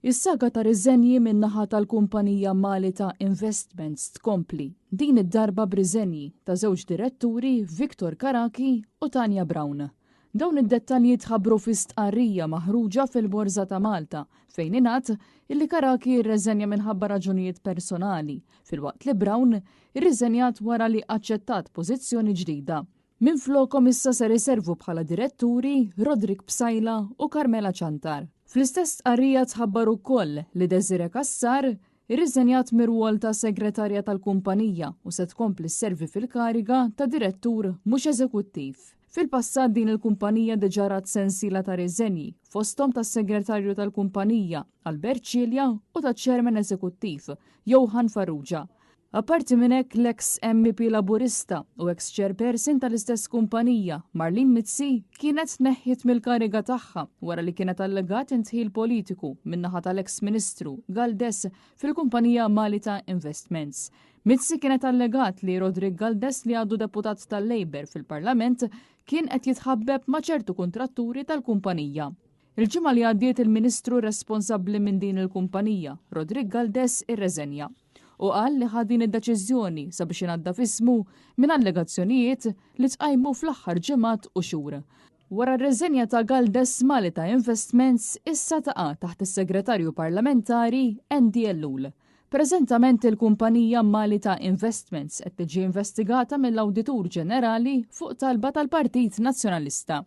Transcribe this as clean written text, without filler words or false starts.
Is-saga ta' riżenji min-naħa tal-kumpanija Malita Investments tkompli, din id-darba b'riżenji ta' żewġ diretturi Victor Carachi u Tanya Brown. Dawn id-dettalji tħabbru fi stqarrija maħruġa fil-Borża ta' Malta fejn ingħad illi Carachi rreżenja minħabba raġunijiet personali filwaqt li Brown irriżenjat wara li aċċettat pożizzjoni ġdida. Minflokhom issa ser iservu bħala diretturi Roderick Psaila u Carmela Ciantar. Fl-istess stqarrija tħabbar ukoll li Desiree Cassar irriżenjat mir-rwol ta' segretarja tal-kumpanija u se tkompli sservi fil-kariga ta' direttur mhux eżekuttiv. Fil-passat din il-kumpanija diġà rat sensiela ta' riżenji, fosthom tas-segretarju tal-kumpanija, Albert Cilia u taċ-chairman eżekuttiv, Johan Farrugia. Apparti minn hekk l-eks MEP Laburista u eks chairperson tal-istess kumpanija, Marlene Mizzi, kienet tneħħiet mill-kariga tagħha wara li kienet allegat indħil politiku min-naħa tal-eks Ministru Galdes fil-kumpanija Malita Investments. Mizzi kienet allegat li Roderick Galdes li għadu deputat tal-Labour fil-Parlament kien qed jitħabbeb ma' ċertu kuntratturi tal-kumpanija. Il-ġimgħa li għaddiet il-Ministru responsabbli minn din il-kumpanija, Roderick Galdes irreżenja u qal li ħa din id-deċiżjoni sabiex inaddaf ismu minn allegazzjonijiet li tqajmu fl-aħħar ġimgħat u xhur. Wara r-reżenja ta' Galdes Malita Investments issa taqa' taħt is-Segretarju Parlamentari Andy Ellul. Preżentament il-kumpanija Malita Investments qed tiġi investigata mill-Awditur Ġenerali fuq talba tal-Partit Nazzjonalista.